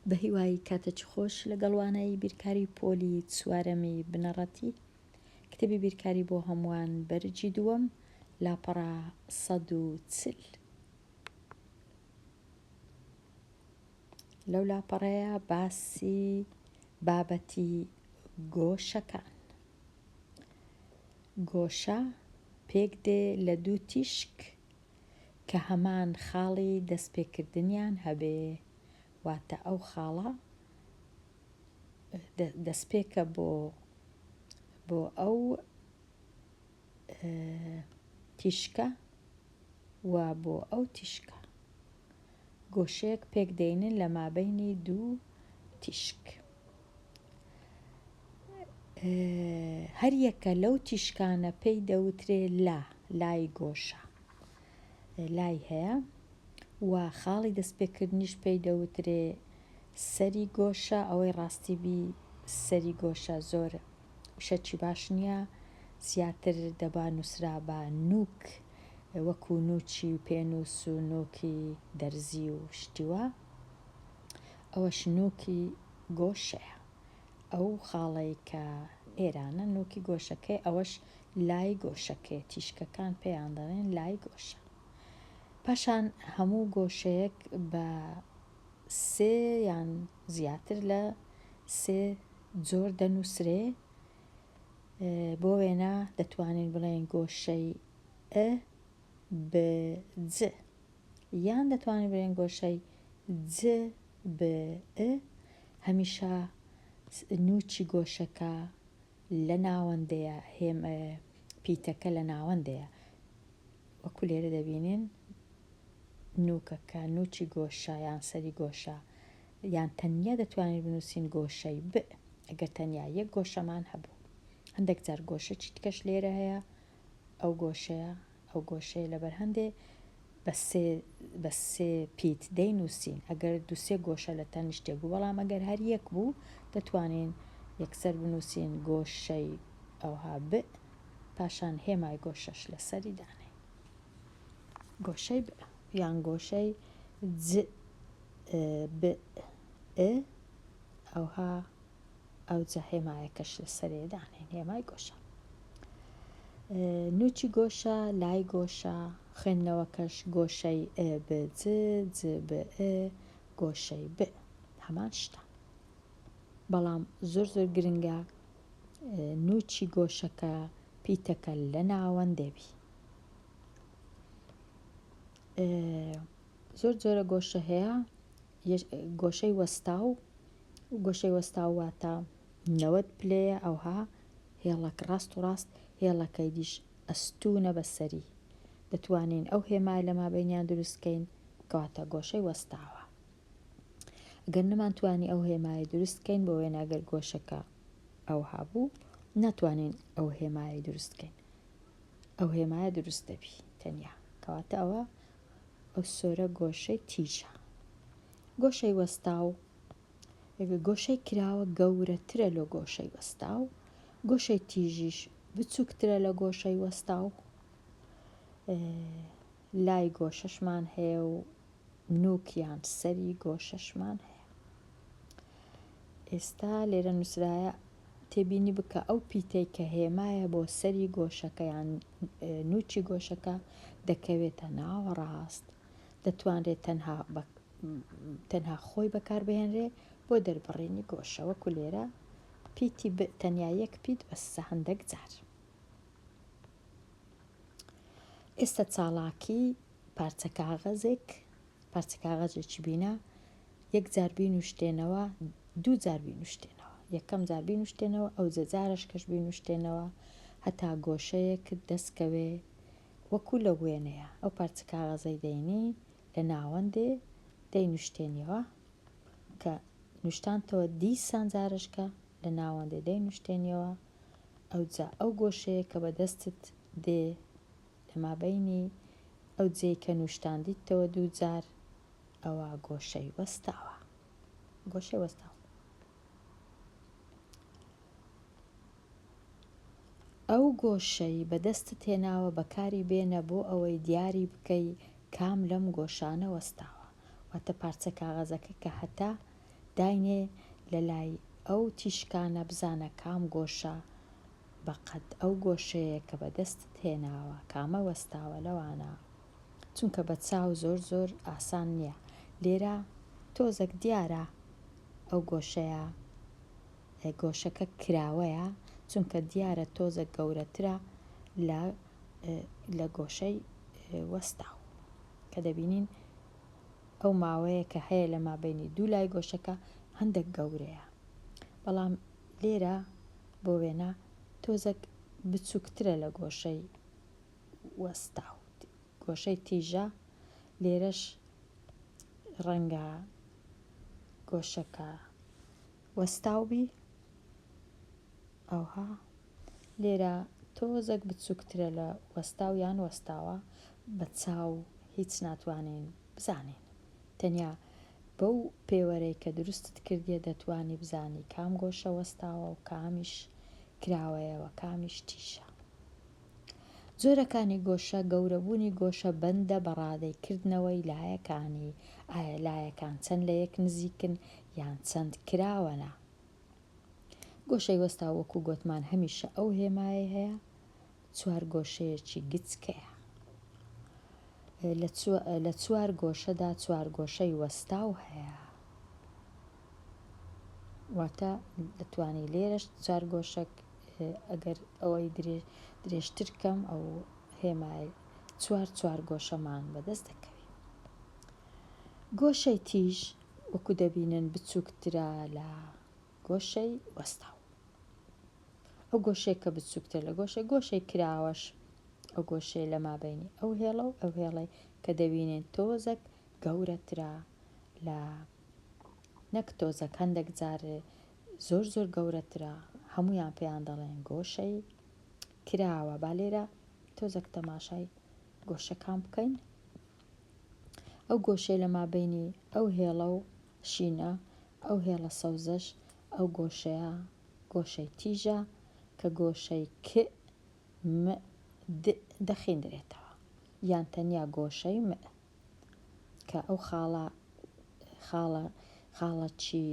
بەهیوای کاتێکی خۆش لەگەڵ وانەی بیرکاری پۆلی چوارەمی بنەڕەتی کتێبی بیرکاری بۆ هەمووان بەرگی دووەم لاپەڕە 140 لەو لاپەڕەیە باسی بابەتی گۆشەکان گۆشە پێک دێ لە دوو تیشک کە هەمان خاڵی دەستپێکردنیان هەبێ، واتە ئەو خاڵە دەستپێکە بۆ بۆ ئەو تیشکە و بۆ ئەو تیشکە. گۆشەیەک پێک دێنن لە مابەینی دوو تیشک. هەریەکە لەو تیشکانە پێی دەوترێ لا، لای گۆشە. لای هەیە و خاڵی دەستپێکردنیش پێی دەوترێ سەری گۆشە، ئەوەی ڕاستی بی سەری گۆشە زۆر وشەکی باش نییە، زیاتر دەبا نووسرابا نووک وەکو نووکی پێنووس و نووکی دەرزی و شتی وا، ئەوەش نووکی گۆشەیە. ئەو خاڵەی کە ئێرانە نووکی گۆشەکەی ئەوەش لای گۆشەکەیە تیشکەکان پێیان دەڵێن لای گۆشە. پاشان هەموو گۆشەیەک بە سێ یان زیاتر لە سێ جۆر دەنووسرێ. بۆ وێنە دەتوانین بڵێین گۆشەی ئ ب ج یان دەتوانین بڵێین گۆشەی ج ب ئ هەمیشە نووکی گۆشەکە لە ناوەندەیە هێم پیتەکە لە ناوەندەیە وەکو لێرە دەبینین نووکەکە نووکی گۆشە یان سەری گۆشە یان تەنیا دەتوانین بنووسین گۆشەی ب ئەگەر تەنیا یەک گۆشەمان هەبوو هەندێک جار گۆشەکی تکەش لێرە هەیە ئەو گۆشەیە ئەو گۆشەیە لەبەر هەندێ بە سێ بە سێ پیت دەینووسین ئەگەر دوو سێ گۆشە لە تەنیشتێک بوو بەڵام ئەگەر هەر یەک بوو دەتوانین یەکسەر بنووسین گۆشەی ئەوها ب پاشان هێمای گۆشەش لەسەری دانێین گۆشەی ب یان گۆشەی ج ب ئ ئەوها ئەوجا هێمایەکەش لەسەرێ دانێین هێمای گۆشە نوچی گۆشە لای گۆشە خوێندنەوەکەش گۆشەی ئ ب ج ج ب ئ گۆشەی ب هەمان شتە بەڵام زۆر زۆر گرنگە نوچی گۆشەکە پیتەکە لە ناوەندێ بی زۆر جۆرە گۆشە هەیە گۆشەی وەستاو گۆشەی وەستاو واتە 90 پلەیە ئەوها هێڵەک ڕاست و ڕاست هێڵەکەی دیش ئەستوونە بەسەری دەتوانین ئەو هێمایە لە مابەینیان دروست کەین کەواتە گۆشەی وەستاوە گەر نەمانتوانی ئەو هێمایە دروست کەین بۆ وێنە گەر گۆشەکە ئەوها بوو ناتوانین ئەو هێمایەی دروست کەین ئەو هێمایە دروست دەبی تەنیا کەواتە ئەوە ئەو سۆرە گۆشەی تیژە گۆشەی وەستاو گۆشەی کراوە گەورەترە لە گۆشەی وەستاو گۆشەی تیژیش بچووکترە لە گۆشەی وەستاو لای گۆشەشمان هەیە و نوک یان سەری گۆشەشمان هەیە. ئێستا لێرە نووسرایە تێبینی بکە ئەو پیتەی کە هێمایە بۆ سەری گۆشەکە یان نووکی گۆشەکە دەکەوێتە ناوەڕاست دەتوانرێت تەنها تەنها خۆی بەکاربهێنرێ بۆ دەربڕینی گۆشە وەکو لێرە پیتی ب تەنیا یەک پیت بەسە هەندێک جار ئێستا چاڵاکی پارچە کاغەزێک پارچە کاغەزێکی بینا یەک جار بینوشتێنەوە دوو جار بینوشتێنەوە یەکەم جار بینوشتێنەوە ئەو جارەش کەش بینوشتێنەوە هەتا گۆشەیەکت دەست کەوێ وەکو لە وێنەیە ئەو پارچە کاغەزەی دەینی لە ناوەندێ دەینوشتێنیەوە کە نوشتانتەوە دیسان جارەشکە لە ناوەندێ دەینوشتێنیەوە ئەوجا ئەو گۆشەیە کە بە دەستت دێ لە مابەینی ئەو جێی کە نوشتاندیتەوە دووجار ئەوە گۆشەی وەستاوە گۆشەی وەستاو. ئەو گۆشەی بە دەستت هێناوە بەکاری بێنە بۆ ئەوەی دیاری بکەی کام لەم گۆشانە وەستاوە واتە پارچە کاغەزەکە کە هەتا. داینێ لە لای ئەو تیشکانە بزانە کام گۆشە بە قەد ئەو گۆشەیە کە بە دەستت هێناوە کامە وەستاوە لەوانە چونکە بە چاو زۆر زۆر ئاسان نیە لێرە تۆزەک دیارە ئەو گۆشەیە گۆشەکە کراوەیە چونکە دیارە تۆزەک گەورەترە لە لە گۆشەی وەستاو کە دەبینین ئەو ماوەیە کە هەیە لە مابەینی دوو لای گۆشەکە هەندەک گەورەیە بەڵام لێرە بۆ وێنە تۆزەک بچووکترە لە گۆشەی وەستاو گۆشەی تیژە لێرەش ڕەنگە گۆشەکە وەستاو بی ئەوها لێرە تۆزەک بچووکترە لە وەستاو یان وەستاوە بە چاو هیچ ناتوانین بزانین تەنیا بەو پێوەرەی کە دروستت کردیە دەتوانی بزانی کام گۆشە وەستاوە و کامیش کراوەیە و کامیش تیژە. جۆرەکانی گۆشە، گەورەبوونی گۆشە بەندە بە ڕادەی کردنەوەی لایەکانی، ئایا لایەکان چەند لە یەک نزیکن یان چەند کراوەنە. گۆشەی وەستاو وەکو گۆتمان هەمیشە ئەو هێمایەی هەیە چوارگۆشەیەکی گچکەیە. لە چوار گۆشەدا چوارگۆشەی وەستاو هەیە. واتە دەتوانی لێرەش چوارگۆشەک ئەگەر ئەوەی درێژتر کەم ئەو هێمای چوار چوارگۆشەمان بەدەست دەکەوی. گۆشەی تیژ وەکو دەبینن بچووکترە لە گۆشەی وەستاو. ئەو گۆشەیە کە بچووکترە لە گۆشەی گۆشەی کراوەش ئەو گۆشەیە لە مابەینی ئەو هێڵە و ئەو هێڵەی کە دەبینین تۆزەک گەورەترە لە نەک تۆزەک هەندێک جار زۆر زۆر گەورەترە هەمویان پێیان دەڵێن گۆشەی کراوە با لێرە تۆزەک تەماشای گۆشەکان بکەین ئەو گۆشەی لە مابەینی ئەو هێڵە و شینە ئەو هێڵە سەوزەش ئەو گۆشەیە گۆشەی تیژە کە گۆشەی ک م د دەخیندرێتەوە یان تەنیا گۆشەی م کە ئەو خاڵە خاڵە خاڵەکی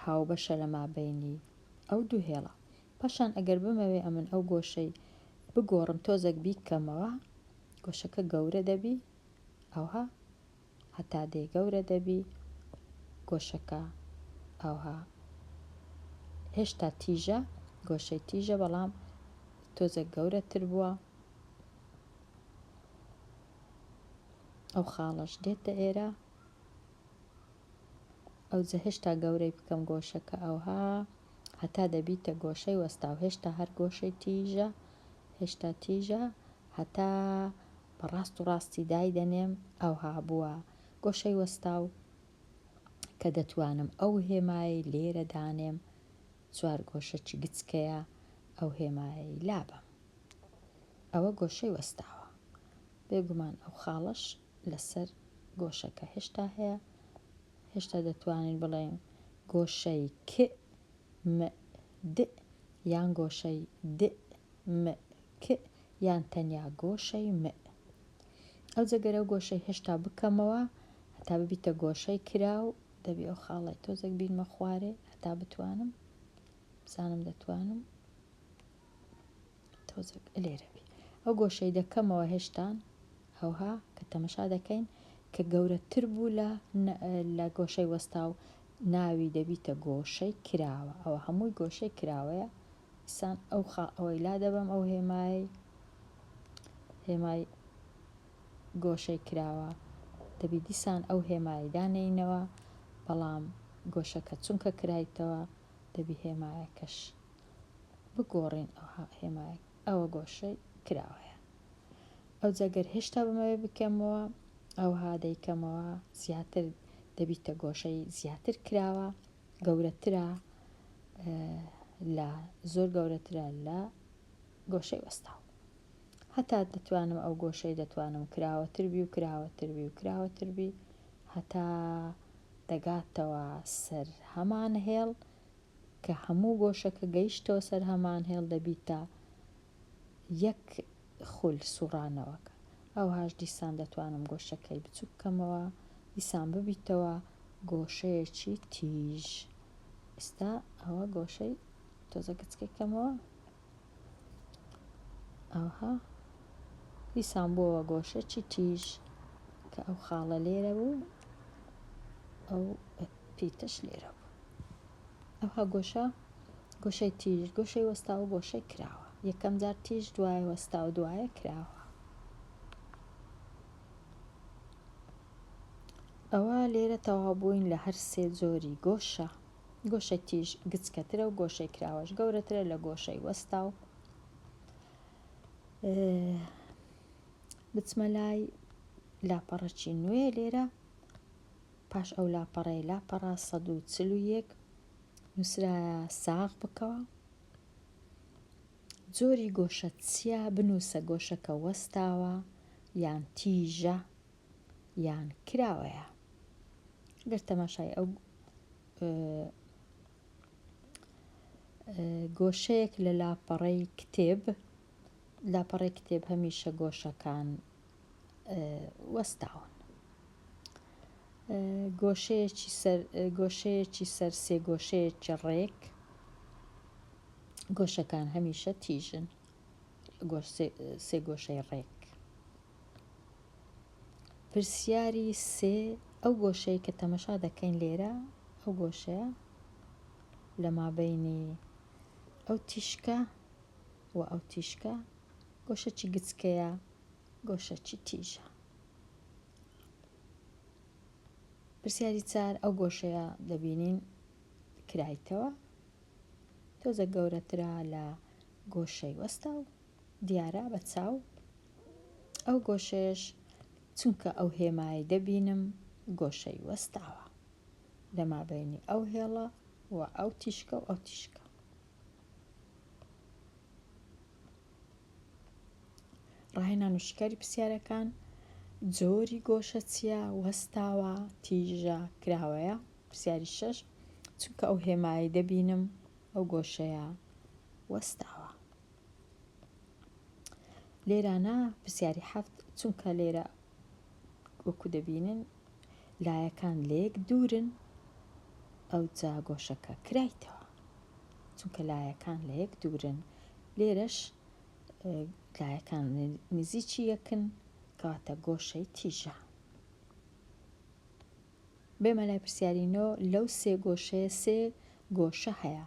هاوبەشە لە مابەینی ئەو دوو هێڵە پاشان ئەگەر بمەوێ ئەمن ئەو گۆشەی بگۆڕم تۆزەک بیکەمەوە گۆشەکە گەورە دەبی ئەوها هەتا دێ گەورە دەبی گۆشەکە ئەوها هێشتا تیژە گۆشەی تیژە بەڵام تۆزێک گەورەتر بووە ئەو خاڵەش دێتە ئێرە ئەوجە هێشتا گەورەی بکەم گۆشەکە ئەوها هەتا دەبیتە گۆشەی وەستاو هێشتا هەر گۆشەی تیژە هێشتا تیژە هەتا بە ڕاست و ڕاستی دایدەنێم ئەوها بووە گۆشەی وەستاو کە دەتوانم ئەو هێمایەی لێرە دانێم چوارگۆشەکی گچکەیە ئەو هێمایەی لابەم ئەوە گۆشەی وەستاوە بێگومان ئەو خاڵەش لەسەر گۆشەکە هێشتا هەیە هێشتا دەتوانین بڵێین گۆشەی ک م د یان گۆشەی د م ک یان تەنیا گۆشەی م. ئەوجە گەر ئەو گۆشەی هێشتا بکەمەوە هەتا ببیتە گۆشەی کراو دەبی ئەو خاڵەی تۆزێک بینمە خوارێ هەتا بتوانم بزانم دەتوانم تۆزێک لێرە بی ئەو گۆشەی دەکەمەوە هێشتان ئەوها کە تەمەشا دەکەین کە گەورەتر بوو لە لە گۆشەی وەستاو ناوی دەبیتە گۆشەی کراوە ئەوە هەمووی گۆشەی کراوەیە دیسان ئەو خا ئەوەی لا دەبەم ئەو هێمایەی هێمای گۆشەی کراوە دەبی دیسان ئەو هێمایەی دانێینەوە بەڵام گۆشەکە چونکە کرایتەوە دەبی هێمایەکەش بگۆڕین ئەوها هێمایەک ئەوە گۆشەی کراوەیە ئەوجا گەر هێشتا بمەوێ بکەمەوە ئەوها دەیکەمەوە زیاتر دەبیتە گۆشەی زیاتر کراوە گەورەترە لە زۆر گەورەترە لە گۆشەی وەستاو هەتا دەتوانم ئەو گۆشەی دەتوانم کراوەتر بی و کراوەتر بی و کراوەتر بی هەتا دەگاتەوە سەر هەمان هێڵ کە هەموو گۆشەکە گەیشتەوە سەر هەمان هێڵ دەبیتە یەک خول سوڕانەوەکە ئەوهاش دیسان دەتوانم گۆشەکەی بچوک کەمەوە دیسان ببیتەوە. گۆشەیەکی تیژ. ئێستا ئەوە گۆشەی تۆزە گچکەی کەمەوە ئەوها دیسان بووەوە گۆشەکی تیژ کە ئەو خاڵە لێرە بوو ئەو پیتەش لێرە بوو ئەوها گۆشە گۆشەی تیژ گۆشەی وەستا و گۆشەی کراوە یەکەم جار تیژ دوایە وەستا و دوایە کراوە ئەوە لێرە تەواو بووین لە هەر سێ جۆری گۆشە. گۆشەی تیژ گچکەترە و گۆشەی کراوەش گەورەترە لە گۆشەی وەستاو. بچمە لای لاپەڕەکی نوێ لێرە پاش ئەو لاپەڕەیە لاپەڕە 141 نووسرایە ساغ بکەوە جۆری گۆشە چییە بنووسە گۆشەکە وەستاوە یان تیژە یان کراوەیە گەر تەماشای ئەو گۆشەیەک لە لاپەڕەی کتێب لاپەڕەی کتێب هەمیشە گۆشەکان وەستاون گۆشەیەکی سەر گۆشەیەکی سەر سێ گۆشەیەکی ڕێک گۆشەکان هەمیشە تیژن سێ گۆشەی ڕێک پرسیاری سێ، ئەو گۆشەی کە تەمەشا دەکەین لێرە، ئەو گۆشەیە لە مابەینی ئەو تیشکە و ئەو تیشکە، گۆشەکی گچکەیە، گۆشەکی تیژە. پرسیاری چار، ئەو گۆشەیە دەبینین کرایتەوە، تۆزە گەورەترە لە گۆشەی وەستاو، دیارە بە چاو ئەو گۆشەیەش چونکە ئەو هێمایەی دەبینم گۆشەی وەستاوە لە مابەینی ئەو هێڵە و ئەو تیشکە و ئەو تیشکە. ڕاهێنان و شیکاری پرسیارەکان جۆری گۆشە چییە وەستاوە تیژە کراوەیە پرسیاری شەش چونکە ئەو هێمایەی دەبینم ئەو گۆشەیە وەستاوە لێرانە پرسیاری حەفت چونکە لێرە وەکو دەبینن لایەکان لەیەک دوورن ئەوجا گۆشەکە کرایتەوە چونکە لایەکان لە یەک دوورن لێرەش لایەکان نزیکی یەکن کەواتە گۆشەی تیژە بێمە لای پرسیاری نۆ، لەو سێ گۆشەیە سێ گۆشە هەیە،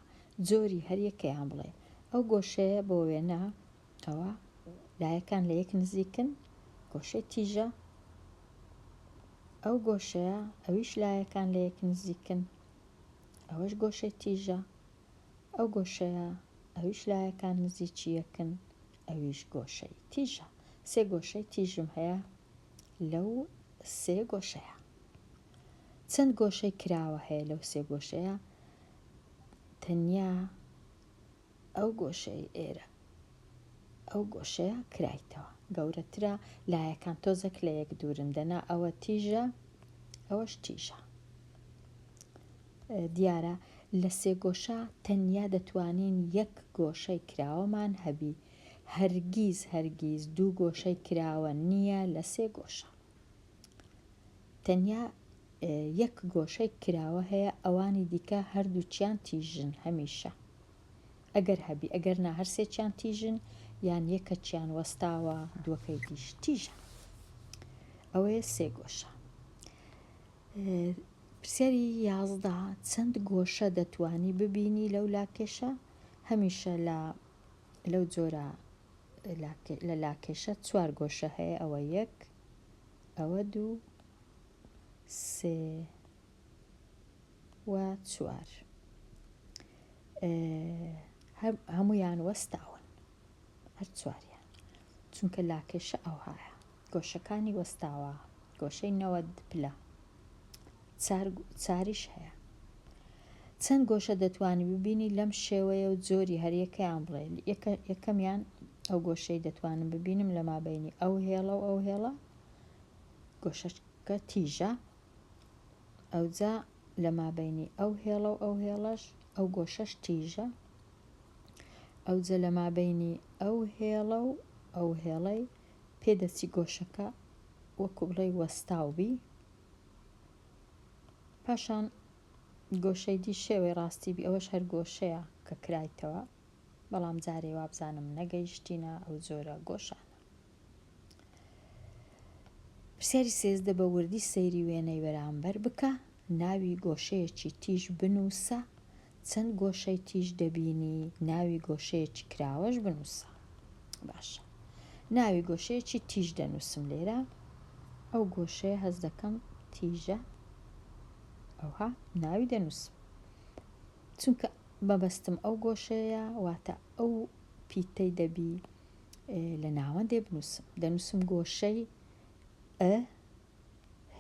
جۆری هەر یەکەیان بڵێ. ئەو گۆشەیە بۆ وێنە ئەوە لایەکان لە یەک نزیکن، گۆشەی تیژە. ئەو گۆشەیە ئەویش لایەکان لە یەک نزیکن، ئەوەش گۆشەی تیژە. ئەو گۆشەیە ئەویش لایەکان نزیکی یەکن، ئەویش گۆشەی تیژە. سێ گۆشەی تیژم هەیە لەو سێ گۆشەیە. چەند گۆشەی کراوە هەیە لەو سێ گۆشەیە؟ تەنیا ئەو گۆشەی ئێرە ئەو گۆشەیە کرایتەوە گەورەترە لایەکان تۆزەک لە یەک دوورن دەنا ئەوە تیژە ئەوەش تیژە دیارە لە سێ گۆشە تەنیا دەتوانین یەک گۆشەی کراوەمان هەبی هەرگیز هەرگیز دوو گۆشەی کراوە نییە لە سێ گۆشە. تەنیا یەک گۆشەی کراوە هەیە ئەوانی دیکە هەردووکیان تیژن هەمیشە. ئەگەر هەبی ئەگەر نا هەرسێکیان تیژن یان یەکەکیان وەستاوە دووەکەی دیش تیژە. ئەوەیە سێ گۆشە. پرسیاری 11 چەند گۆشە دەتوانی ببینی لەو لاکێشە؟ هەمیشە لە لەو جۆرە لە لاکێشە چوار گۆشە هەیە ئەوە یەک ئەوە دوو سێ و چوار هەمویان وەستاون هەر چواریان چونکە لاکێشە ئەوهایە گۆشەکانی وەستاوە گۆشەی 90 پلە چاریش هەیە. چەند گۆشە دەتوانی ببینی لەم شێوەیە و جۆری هەریەکەیان بڵێ یەکەمیان ئەو گۆشەی دەتوانم ببینم لە مابەینی ئەو هێڵە و ئەو هێڵە گۆشەکە تیژە ئەوجا لە مابەینی ئەو هێڵە و ئەو هێڵەش ئەو گۆشەش تیژە ئەوجە لە مابەینی ئەو هێڵە و ئەو هێڵەی پێدەچی گۆشەکە وەکو بڵێی وەستاو بی. پاشان گۆشەی دی شێوەی ڕاستی بی ئەوەش هەر گۆشەیە کە کرایتەوە بەڵام جارێ وابزانم نەگەیشتینە ئەو جۆرە گۆشانە. پرسیاری 13 بە وردی سەیری وێنەی بەرامبەر بکە ناوی گۆشەیەکی تیژ بنووسە چەند گۆشەی تیژ دەبینی ناوی گۆشەیەکی کراوەش بنووسە باشە ناوی گۆشەیەکی تیژ دەنووسم لێرە ئەو گۆشەیە هەست دەکەم تیژە ئەوها ناوی دەنووسم چونکە مەبەستم ئەو گۆشەیە واتە ئەو پیتەی دەبی لە ناوەندێ بنووسم دەنووسم گۆشەی ئە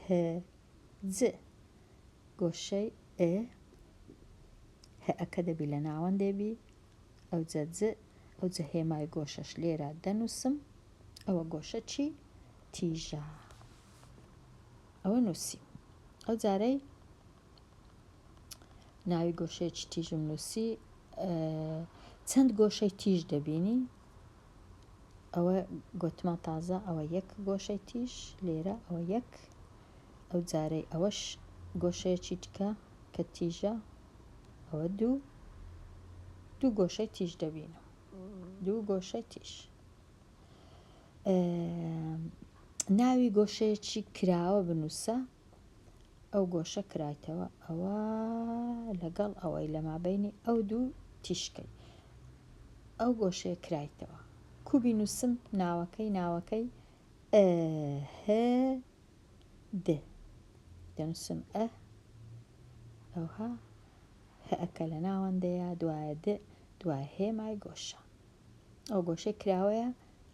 ه ج گۆشەی ئ هە ەکە دەبی لە ناوەندێ بی ئەوجە ج ئەوجە هێمای گۆشەش لێرە دەنووسم ئەوە گۆشە چی تیژە ئەوە نووسیم ئەو جارەی ناوی گۆشەیەکی تیژم نووسی چەند گۆشەی تیژ دەبینی ئەوە گۆتمان تازە ئەوە یەک گۆشەی تیژ لێرە ئەوە یەک ئەو جارەی ئەوەش گۆشەیەکی دیکە کە تیژە ئەوە دوو دوو گۆشەی تیژ دەبینم دوو گۆشەی تیژ ناوی گۆشەیەکی کراوە بنووسە ئەو گۆشە کرایتەوە ئەوە لەگەڵ ئەوەی لە مابینی ئەو دوو تیشکەی ئەو گۆشەیە کرایتەوە کو بینووسم ناوەکەی ناوەکەی ئه د دەنووسم ئە ئەوها هە ەکە لە ناوەندەیە دوایە د دوای هێمای گۆشە ئەو گۆشەی کراوەیە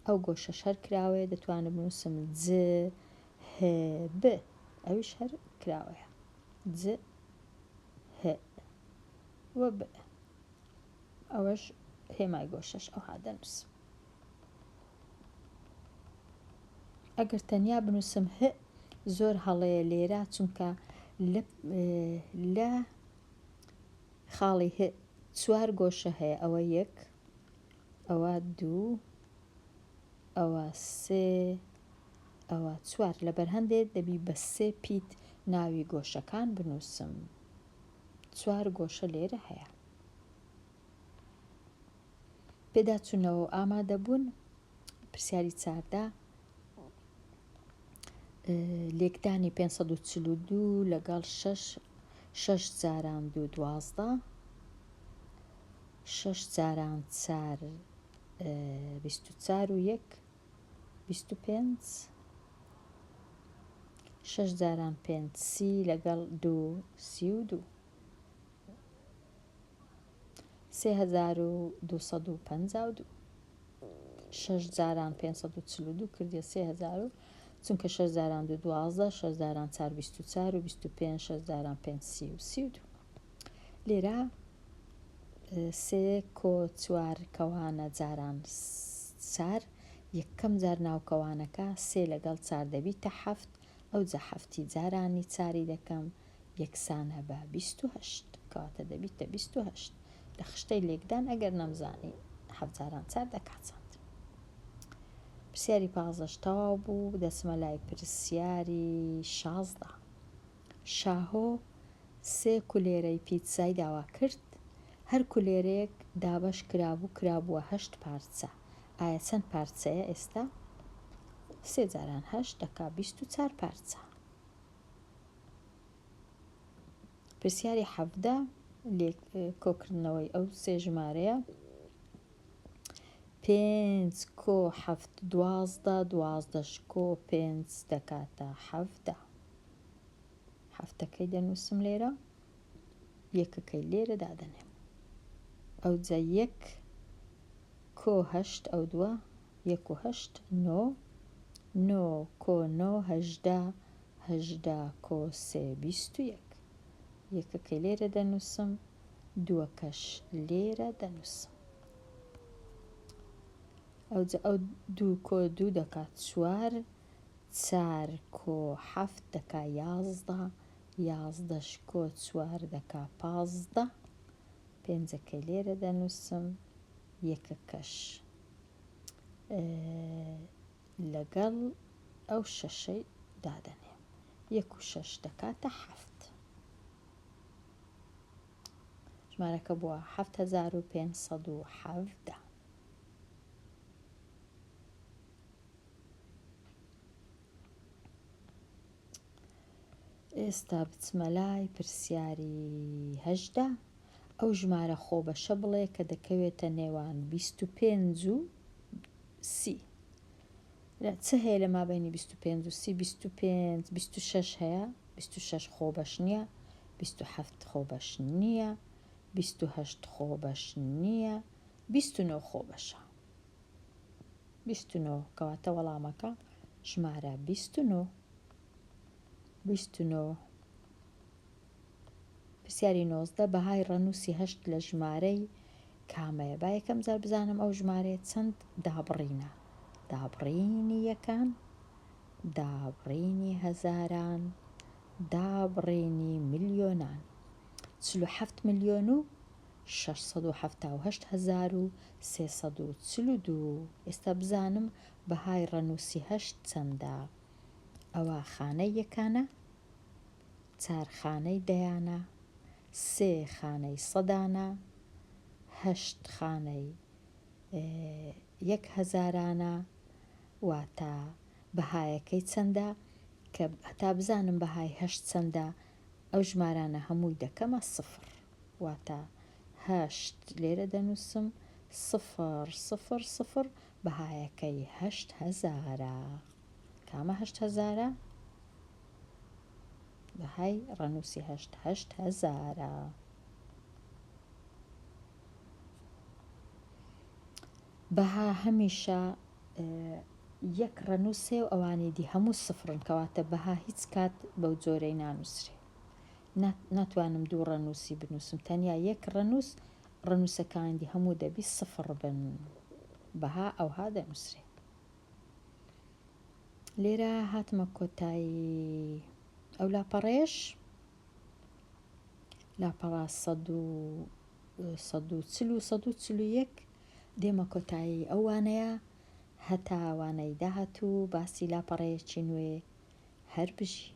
ئەو گۆشەش هەر کراوەیە دەتوانم بنووسم ج ه ب ئەویش هەر کراوەیە ج ه و ب ئەوەش هێمای گۆشەش ئەوها دەنووسم ئەگەر تەنیا بنووسم هئ زۆر هەڵەیە لێرە چونکە لە خاڵی هئ چوار گۆشە هەیە ئەوە یەک ئەوە دوو ئەوە سێ ئەوە چوار لەبەر هەندێ دەبی بە سێ پیت ناوی گۆشەکان بنووسم چوار گۆشە لێرە هەیە. پێداچوونەوە و ئامادەبوون، پرسیاری 14 لێکدانی 542 لەگەڵ 6 شەش جاران دوو دوازدە شەش جاران چار 24 و یەک 25 شەش جاران پێنج سی لەگەڵ دوو سی و دوو 3252 شەش جاران 542 کردیە 3000 و چونکە شەش جاران دوو دوازدە شەش جاران چار 24 و 25 شەش جاران پێنج سی و سی و دوو لێرە سێ کۆ چوار کەوانە جاران چار یەکەم جار ناو کەوانەکە سێ لەگەڵ چار دەبیتە حەفت ئەوجا حەفتی جارانی چاری دەکەم یەکسانە بە 28 کەواتە دەبیتە 28 لە خشتەی لێکدان ئەگەر نەمزانی حەفت جاران چار دەکات چەند؟ پرسیاری پازدەش تەواو بوو دەچمە لای پرسیاری 16 شاهۆ سێ کولێرەی پیتزای داوا کرد هەر کولێرەیەک دابەش کرابوو کرابووە هەشت پارچە ئایا چەند پارچەیە ئێستا؟ سێ جاران هەشت دەکا 24 پارچە. پرسیاری 17 لێک کۆکردنەوەی ئەو سێ ژمارەیە پێنج کۆ حەفت دوازدە دوازدەش کۆ پێنج دەکاتە حەڤدە حەفتەکەی دەنووسم لێرە یەکەکەی لێرە دادەنێم ئەوجا یەک کۆ هەشت ئەو دووە یەک و هەشت نۆ نۆ کۆ نۆ هەژدە 18 کۆ سێ 21 یەکەکەی لێرە دەنووسم دووەکەش لێرە دەنووسم ئەوجا ئەو دوو کۆ دوو دەکات چوار چار کۆ حەفت دەکا یازدە یازدەش کۆ چوار دەکا پازدە پێنجەکەی لێرە دەنووسم یەکەکەش لەگەڵ ئەو شەشەی دادەنێم یەک و شەش دەکاتە حەفت. ژمارەکە بووە 7517. ئێستا بچمە لای پرسیاری 18. ئەو ژمارە خۆبەشە بڵێ کە دەکەوێتە نێوان 25 و 30. چ هەیە لە مابەینی 25 و 30؟ 25، 26 هەیە، 26 خۆبەش نییە، 27 خۆبەش نییە، 28 خۆبەش نییە، 29 خۆبەشە. 29 کەواتە وەڵامەکە ژمارە 29. 29. پرسیاری 19 بەهای ڕەنووسی هەشت لە ژمارەی کامەیە؟ با یەکەم جار بزانم ئەو ژمارەیە چەند دابڕینە. دابڕینی یەکان، دابڕینی هەزاران، دابڕینی ملیۆنان. 47 ملیۆن و 678 342. ئێستا بزانم بەهای ڕەنووسی هەشت چەندە؟ ئەوە خانەی یەکانە، چار خانەی دەیانە، سێ خانەی سەدانە، هەشت خانەی یەک هەزارانە، واتە بەهایەکەی چەندە؟ کە هەتا بزانم بەهای هەشت چەندە، ئەو ژمارانە هەمووی دەکەمە سفر، واتە هەشت لێرە دەنووسم سفر سفر سفر، بەهایەکەی هەشت هەزارە. کامە هەشت هەزارە؟ بەهای ڕەنووسی هەشت هەشت هەزارە. بەها هەمیشە یەک ڕەنووسێ و ئەوانی دی هەموو سفرن، کەواتە بەها هیچ کات بەو جۆرەی نانووسرێ. ناتوانم دوو ڕەنووسی بنووسم، تەنیا یەک ڕەنووس، ڕەنووسەکانی دی هەموو دەبی سفر بن. بەها ئەوها دەنووسرێ. لێرە هاتمە کۆتایی ئەو لاپەڕەیەش، لاپەڕە 140 و 141. دێمە کۆتایی ئەو وانەیە. هەتا وانەی داهاتوو باسی لاپەڕەیەکی نوێ، هەر بژی.